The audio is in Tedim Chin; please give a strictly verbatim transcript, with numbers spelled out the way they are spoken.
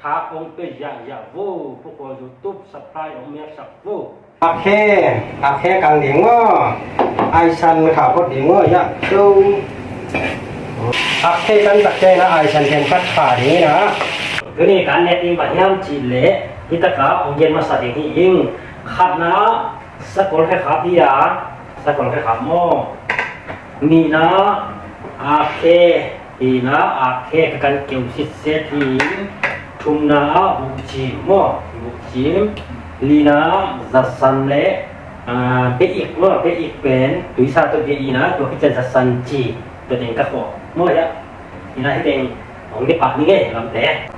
Kha ong pe yahya vo, pukua YouTube subscribe ong miaksak vo. Akhe, akhe kang ding maw. Aisan kha phot ding maw, ya. So. Akhe kan tak te na aisan khen khat kha ding na. Tuni kan ne ding bang hiam cih leh, hi taka ong gen masa ding hi ing. Khatna, sakol khe khap hi a, sakol khe khap maw. Nihna, akhe, nihna, akhe ka kan keu sitset hi. Thumna, bukcim maw, bukcim. Lina, zatsan le, ah, be-ik maw, be-ik pen, tuisa tawh be-ina, tua khit ciang zatsan ci, tua teng ka khawh maw, ya. Nihna hi teng, hong de pah ni ngei, lamte.